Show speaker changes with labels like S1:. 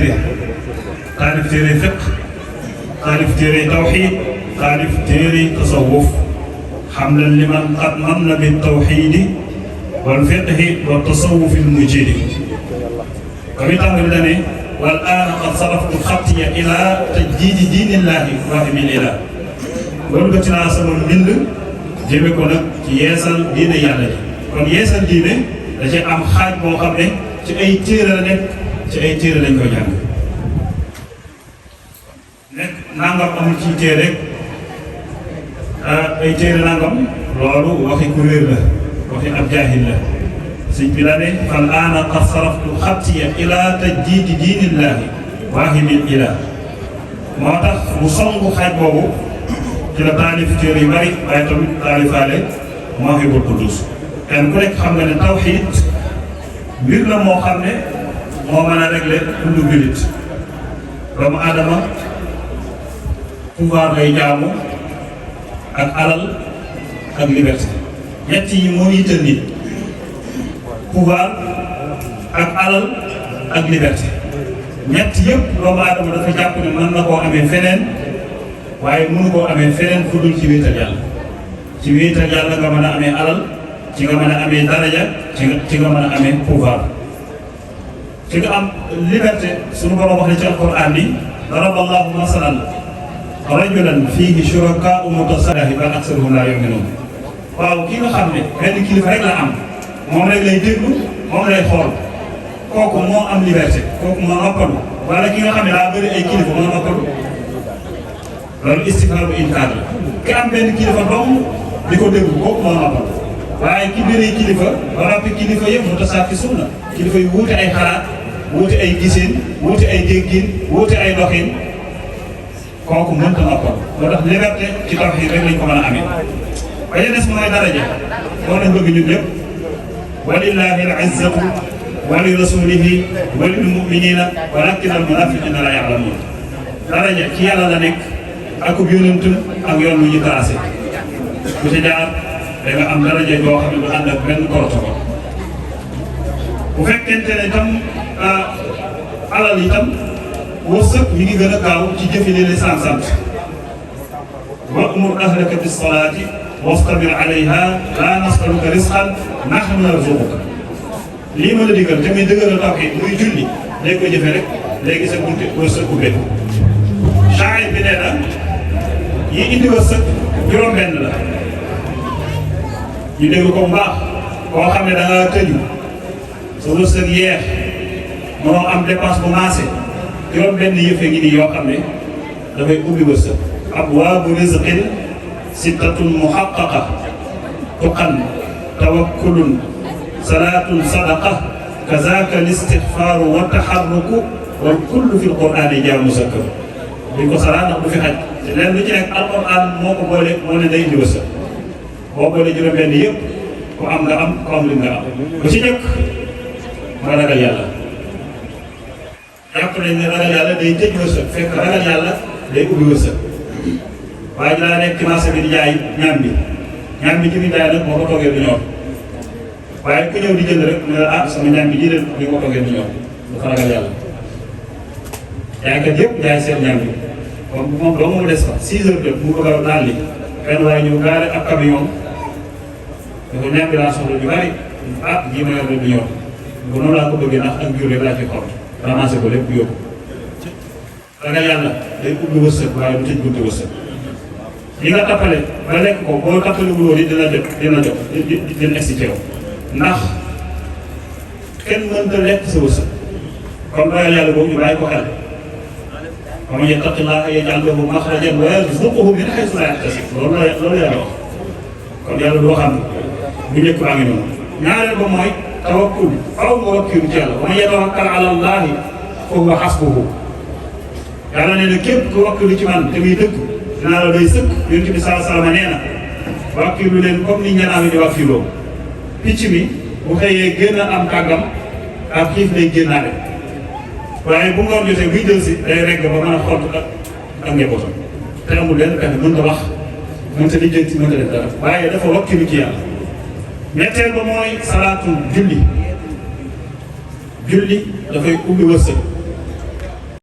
S1: téere taalif téere fiq taalif téere tawxiid taalif téere tasawuf xamlan liman qad manna bi tawxiidi wal fiqhi wa tasawufi l mujidi comme i tàmbali dane wal aana qad saraftu xattiya ila tajdiidi diinillahi waahimil ilah loolu nga tinaa sama mbind jëme ko nag ci yeesal diine yàlla ji kon yeesal diine da ci am xaaj boo xam ne ci ay téere la nekk ci ay téere lañ ko jàng nekk nangam amul ci téere ay téere nangam loolu waxi ku réer la waxi ab jaahil la sëñ bi la ne fal aana qad saraftu xattiya ila tajdiidi diinillahi waahimil ilah moo tax mu songu xaaj boobu ci la taalif téere yu bari waaye tamit taalifaale Mawahibul Quddus kenn ku nekk xam nga ne tawxiid mbir la moo xam ne moo mën a régler dundu jullit doomu aadama pouvoir lay jaamu ak alal ak liberté ñett yi moo yitteel nit pouvoir ak alal ak liberté ñett yëpp doomu aadama dafa jàpp ne mën na koo amee feneen waaye mënu koo amee feneen fu dul ci wéetal yàlla ci wéetal yàlla nga mën a amee alal ci nga mën a amee daraja ci nga mën a amee pouvoir ci nga am liberté suñu borom wax ne ci alquran ni daraba allahu masalan rajulan fiihi shurakaa'u mutasaawiruun bal aksaruhum laa yu'minuun waaw ki nga xam ne benn kilifa rek la am moom rek lay déglu moom lay xool kooku moo am liberté kooku moo noppalu wala ki nga xam ne daa bëri ay kilifa moo noppalu loolu istifhaamu inkaar la ki am benn kilifa dong di ko déglu kooku moo noppalu waaye ki bëri kilifa ba noppi kilifa yëpp mutasaakisuuna kilifa yu wuute ay xalaat wuute ay giseen wuute ay déggin wuute ay doxin kooku mënta noppal moo tax liberté ci tawhiid rek lañ ko mën a amee ba ca des mooy daraja moo lañ bëgg ñun ñëpp walillahi al-izzatu wa li rasulihi wa lil mu'minina walakinna al-munafiqina la ya'lamun daraja ci yàlla la nekk akub yonentum ak yoon wu ñu tracé ku ci jaar da nga am daraja boo xam ne du ànd ak benn protocole bu fekkente ne itam alal itam wërsëg mi ngi gën a gaaw ci jëfe li lislaam sant wa'mur ahlaka bis-salaati wastabir alayha laa nas'aluka rizqan nahnu narzuquka lii ma la digal te muy dëgëral tawhiid muy julli léegi ko jëfe rek léegi sa bunte wërsëg ubbeeku shaa'ir bi nee na yi indi wërsëg juróom-benn la ñu dégg ko bu baax koo xam ne da nga tëju sa wërsëg yeex mënoo am dépense bu maase juróom-benn yëfe ngi nii yoo xam ne dafay ubbi wërsëg abwaabu rizqin sittatun muhaqqaqa tuqan tawakkulun salaatun sadaqa kazaaka listixfaaru wa taxarruku wal kullu fi l-qur'aani jaa muzakkar duñ ko salaat ndax du fi xaj te leen lu ci nekk alquran moo ko boole moo ne day indi wërsëg boo boole juróom-benn yëpp ku am nga am ku am lim nga am bu ci njëkk mooy ragal yàlla jàpp nañ ne ragal yàlla day tëj wërsëg fekk ragal yàlla day ubbi wërsëg waaye daa nekk ci marché bi di jaay ñaam bi ci biir jaay nag moo ko toogee du ñor waaye ku ñëw di jënd rek ne la ah sama ñaam bi ji de li ko toogee du ñor dafa ragal yàlla jaaykat yëpp jaay seen ñaam bi kon moom doo mu des fa 6 heures de mu bëgg a naan li benn waaye ñëw gaare ab camion da ko ñaam bi laa soxla ñu bari ah ji ma yor de du ñor bu noonu laa ko bëggee ndax ak jur rek laa ci xor ramassé ko lépp yóbbu ragal yàlla day ubbi wërsëg waaye du tëj bunti wërsëg li nga tappale ba lekk ko boo tappale wuloo ni dina jot dina egsi ci yow ndax kenn mënta lekk sa wërsëg kon ragal yàlla boobu ñu bàyyi ko xel wa man yattaqillaaha yaj'al lahu maxrajan wa yarzuqhu min haysu laa yahtasib loolu yàlla wax kon yàlla doo xam bu njëkk baa ngi noonu ñaareel ba mooy tawakkul faw nga wakkilu ci yàlla wa man yatawakkal ala llaahi fa huwa hasbuhu yàlla nee na képp ku wakkilu ci man te muy dëgg dinaa la doy sëkk yonent bi sallallahu alayhi wa sallam nee na wakkilu leen comme ni ñanaaw di wakkiloo picc mi bu xëyee génn am kàggam ak xiif lay génnaale waaye bu ngoon jotee buy jël si day regg ba mën a xont ak njabootam te amul lenn pexe mënut a wax mënut a lijjanti mënut a def dara waaye dafa wakkilu ci yàlla ñetteel ba mooy salaatul julli dafay ubbi wërsëg